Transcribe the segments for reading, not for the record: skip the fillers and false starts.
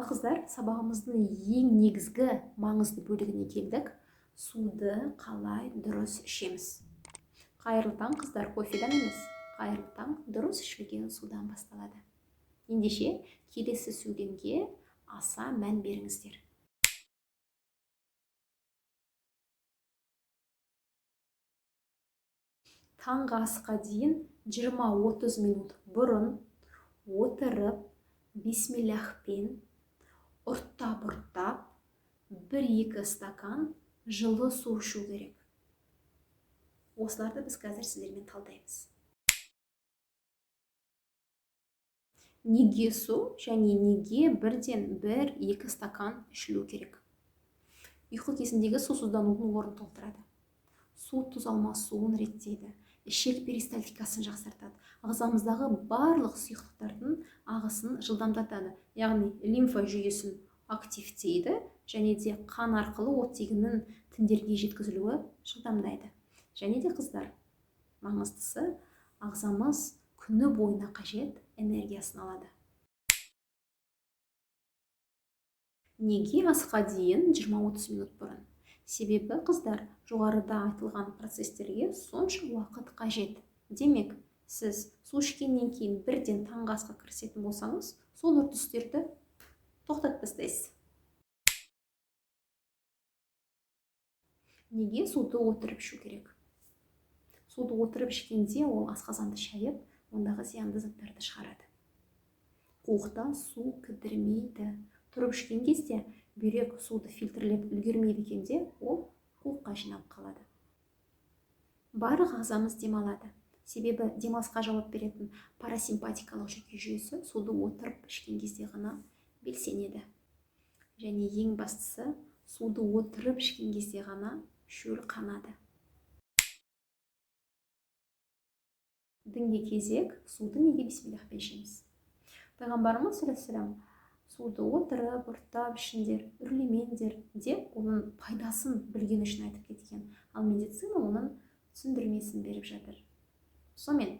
Ал қыздар, сабағымыздың ең негізгі маңызды бөлігіне келдік. Суды қалай дұрыс ішеміз? Қайырлы таң, қыздар, кофеден емес, қайырлы таң дұрыс ішілген судан басталады. Ендеше, келесі сөйлемге аса мән беріңіздер. Таңғы асқа дейін 20-30 минут бұрын отырып, бисмиллахпен ұрттап-ұрттап 1-2 стакан жылы су ішу керек. Осыларды біз қазір сіздермен талдаймыз. Неге су және неге бірден 1-2 стакан ішілу керек? Ұйқы кезіндегі сусызданудың орнын толтырады. Су тұз алмасуын реттейді, ішек перистальтикасын жақсартады, ағзамыздағы барлық сұйықтықтардың ағысын жылдамдатады, яғни лимфа жүйесін активтейді және де қан арқылы оттегінің тіндерге жеткізілуі жылдамдайды. Және де қыздар, маңыздысы, ағзамыз күні бойына қажет энергиясын алады. Неге асқа дейін 20-30 минут бұрын? Себебі, қыздар, жоғарыда айтылған процестерге сонша уақыт қажет. Демек, сіз су ішкеннен кейін бірден таңғы асқа кірісетін болсаңыз, сол үрдістерді тоқтатып тастайсыз. Неге суды отырып ішу керек? Суды отырып ішкенде ол асқазанды шайып, ондағы зиянды заттарды шығарады. Қуықта су кідірмейді. Тұрып ішкен кезде бүйрек суды фильтрлеп үлгермейді екен де, ол қуыққа жиналып қалады. Барлық ағзамыз демалады. Себебі демалысқа жауап беретін парасимпатикалық жүйке жүйесі суды отырып ішкен кезде ғана белсенеді. Және ең бастысы, суды отырып ішкен кезде ғана шөл қанады. Дінге кезек, суды неге бисмиллахпен ішеміз? Пайғамбарымыз саллаллаху суды отырып, ұрттап ішіңдер, үрлемеңдер деп оның пайдасын білген үшін айтып кеткен. Ал медицина оның түсіндірмесін беріп жатыр. Сонымен,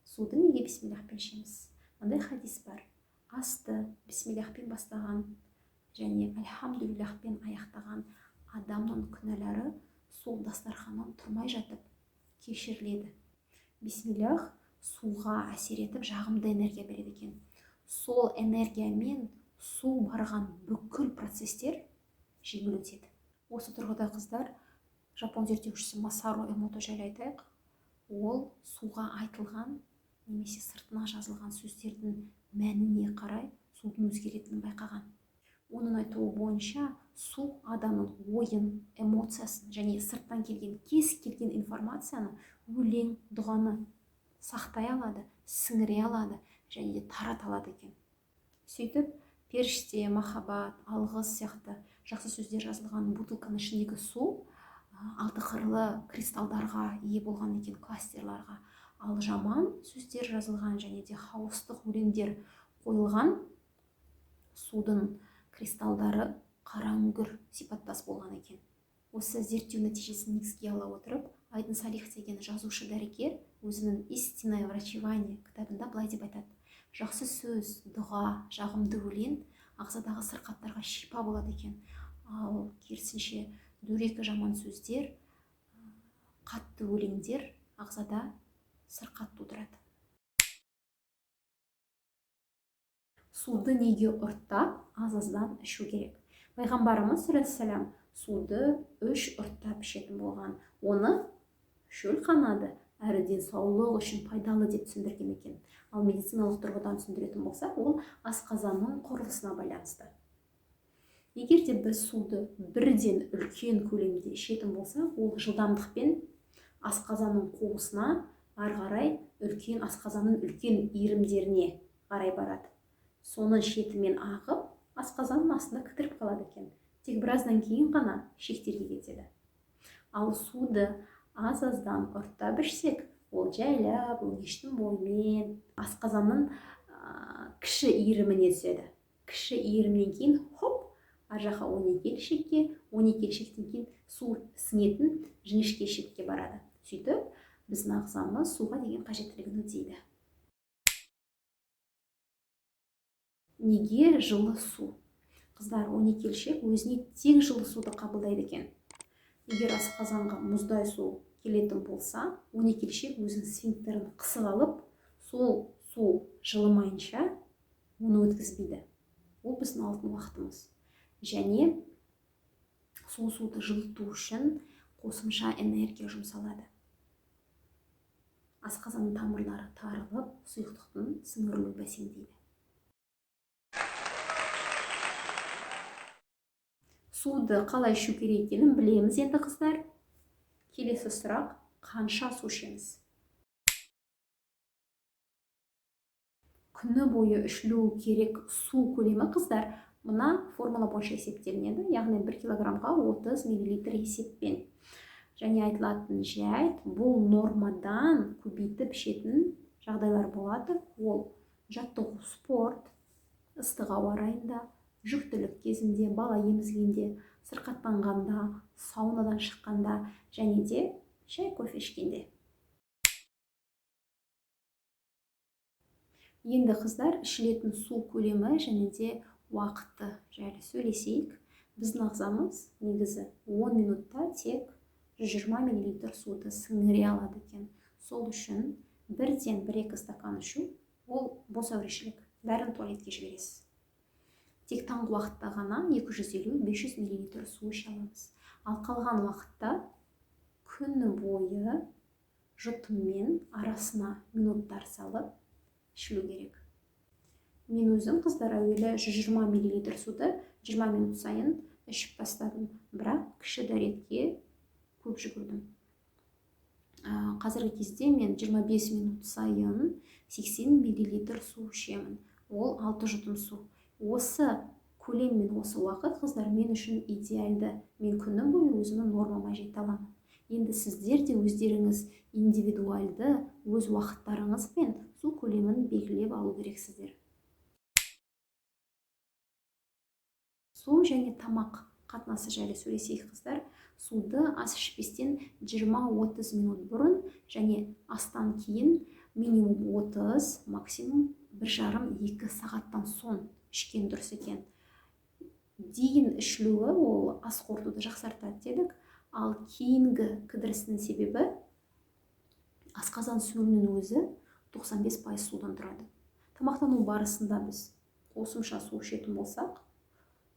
суды неге бисмиллахпен ішеміз? Мындай хадис бар. Асты бисмиллахпен бастаған және альхамдулиллахпен аяқтаған адамның күнәлары сол дастарханнан тұрмай жатып кешіріледі. Бисмиллах суға әсер етіп, жағымды энергия береді екен. Сол энергиямен су барған бүкіл процестер жеңіл өтеді. Осы тұрғыда, қыздар, жапон зерттеушісі Масару Эмото жайлы айтайық. Ол суға айтылған немесе сыртына жазылған сөздердің мәніне қарай судың өзгеретінін байқаған. Оның айтуы бойынша, су адамның ойын, эмоциясын және сырттан келген кез келген информацияны, өлең, дұғаны сақтай алады, сіңіре алады және де тарата алады екен. Сөйтіп, періште, махаббат, алғыс сияқты жақсы сөздер жазылған бутылканың ішіндегі су алты қырлы кристалдарға ие болған екен, кластерларға. Ал жаман сөздер жазылған және де хаостық өлеңдер қойылған судың кристалдары қараңгүр сипаттас болған екен. Осы зерттеу нәтижесін негізге ала отырып, Айдын Салих деген жазушы дәрігер өзінің «Истинное врачевание» кітабында былай деп айтады: жақсы сөз, дұға, жағымды өлең ағзадағы сырқаттарға шипа болады екен. Ал керісінше дөрекі жаман сөздер, қатты өлеңдер ағзада сырқат тудырады. Суды неге ұрттап, аз-аздан ішу керек? Пайғамбарымыз саллаллаху суды 3 ұрттап ішетін болған. Оны шөл қанады, әрі денсаулық үшін пайдалы деп түсіндірген екен. Ал медициналық тұрғыдан түсіндіретін болсақ, ол асқазанның құрылысына байланысты. Егер де біз суды бірден үлкен көлемде ішетін болсақ, ол жылдамдықпен асқазанның қуысына, ары қарай үлкен асқазанның үлкен иірімдеріне қарай барады. Соның шетімен ағып, асқазанның астында кідіріп қалады екен. Тек біраздан кейін ғана шектерге кетеді. Ал суды аз-аздан ұрттап ішсек, ол жайлап өңештің бойымен асқазанның кіші иіріміне түседі. Кіші иірімнен кейін хоп, ар жаққа 12 ішекке, 12 ішектен кейін су сіңетін жіңішке ішекке барады. Сөйтіп, біздің ағзамыз суға деген қажеттілігін өтейді. Неге жылы су? Қыздар, 12 ішек өзіне тек жылы суды қабылдайды екен. Егер асқазанға мұздай су келетін болса, 12 ішек өзінің сфинктерін қысып алып, сол су жылымайынша оны өткізбейді. Ол біздің алтын уақытымыз. Және сол суды жылыту үшін қосымша энергия жұмсалады. Асқазанның тамырлары тарылып, сұйықтықтың сіңірілуі бәсеңдейді. Суды қалай ішу керек екенін білеміз енді, қыздар. Келесі сұрақ: қанша су ішеміз? Күні бойы ішілуі керек су көлемі, қыздар, мына формула бойынша есептелінеді, яғни 1 килограммға 30 миллилитр есеппен. Және айтылатын жайт, бұл нормадан көбейтіп ішетін жағдайлар болады. Ол жаттығу, спорт, ыстық ауа райында, жүктілік кезінде, бала емізгенде, сырқаттанғанда, саунадан шыққанда және де шай, кофе ішкенде. Енді, қыздар, ішілетін су көлемі және де уақыты жайлы сөйлесейік. Біздің ағзамыз негізі 10 минутта тек 120 миллилитр суды сіңіре алады екен. Сол үшін бірден 1-2 стакан ішу ол бос әурешілік, бәрін туалетке жібересіз. Тек таңғы уақытта ғана 250-500 миллилитр су іше аламыз. Ал қалған уақытта күні бойы жұтыммен арасына минуттар салып ішілу керек. Мен өзім, қыздар, әуелі 120 миллилитр суды 20 минут сайын ішіп бастадым, бірақ кіші дәретке көп жүгірдім. Қазіргі кезде мен 25 минут сайын 80 миллилитр су ішемін. Ол 6 жұтым су. Осы көлем мен осы уақыт, қыздар, мен үшін идеальды. Мен күні бойы өзімнің нормама жете аламын. Енді сіздер де өздеріңіз индивидуальды өз уақыттарыңызбен су көлемін белгілеп алу керексіздер. Су және тамақ қатынасы жайлы сөйлесейік, қыздар. Суды ас ішпестен 20-30 минут бұрын және астан кейін минимум 30, максимум 1,5-2 сағаттан соң ішкен дұрыс екен. Дейін ішілуі ол ас қорытуды жақсартады дедік. Ал кейінгі кідірісінің себебі асқазан сөлінің өзі 95% судан тұрады. Тамақтану барысында біз қосымша су ішетін болсақ,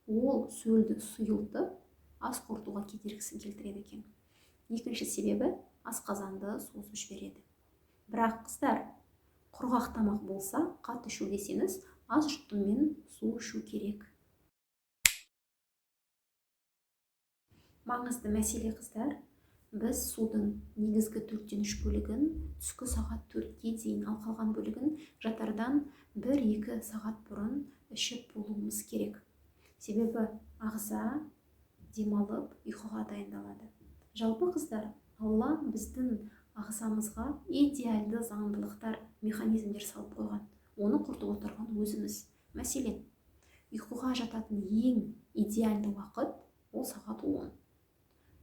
ол сөлді сұйылтып, ас қорытуға кедергісін келтіреді екен. Екінші себебі асқазанды созып жібереді. Бірақ, қыздар, құрғақ тамақ болса, қатты ішу десеңіз, аз жұтыммен су ішу керек. Маңызды мәселе, қыздар, біз судың негізгі 3/4 бөлігін түскі сағат 4-ке дейін, ал қалған бөлігін жатардан 1-2 сағат бұрын ішіп болуымыз керек. Себебі ағза демалып, ұйқыға дайындалады. Жалпы, қыздар, Алла біздің ағзамызға идеальды заңдылықтар, механизмдер салып қойған. Оны құртып отырған өзіміз. Мәселен, ұйқыға жататын ең идеальды уақыт ол сағат 10.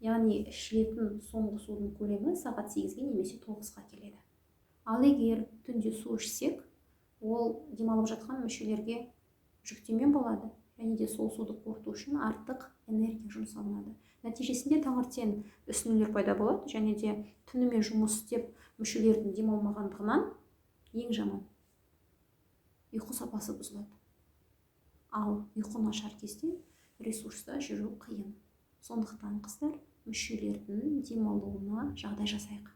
Яғни ішілетін соңғы судың көлемі сағат 8-ге немесе 9-ға келеді. Ал егер түнде су ішсек, ол демалып жатқан мүшелерге жүктеме болады және де сол суды қорыту үшін артық энергия жұмсалынады. Нәтижесінде таңертең үсінулер пайда болады және де түнімен жұмыс істеп мүшелердің демалмағандығынан ең жаман ұйқы сапасы бұзылады. Ал ұйқы нашар кезде ресурста жүру қиын. Сондықтан, қыздар, мүшелердің демалуына жағдай жасайық.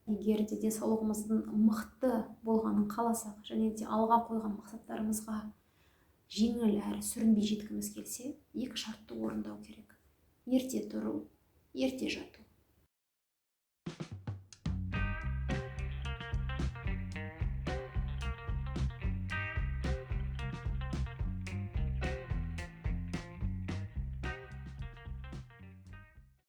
Егер де денсаулығымыздың мықты болғанын қаласақ және де алға қойған мақсаттарымызға жеңіл әрі сүрінбей жеткіміз келсе, екі шартты орындау керек. Ерте тұру, ерте жату.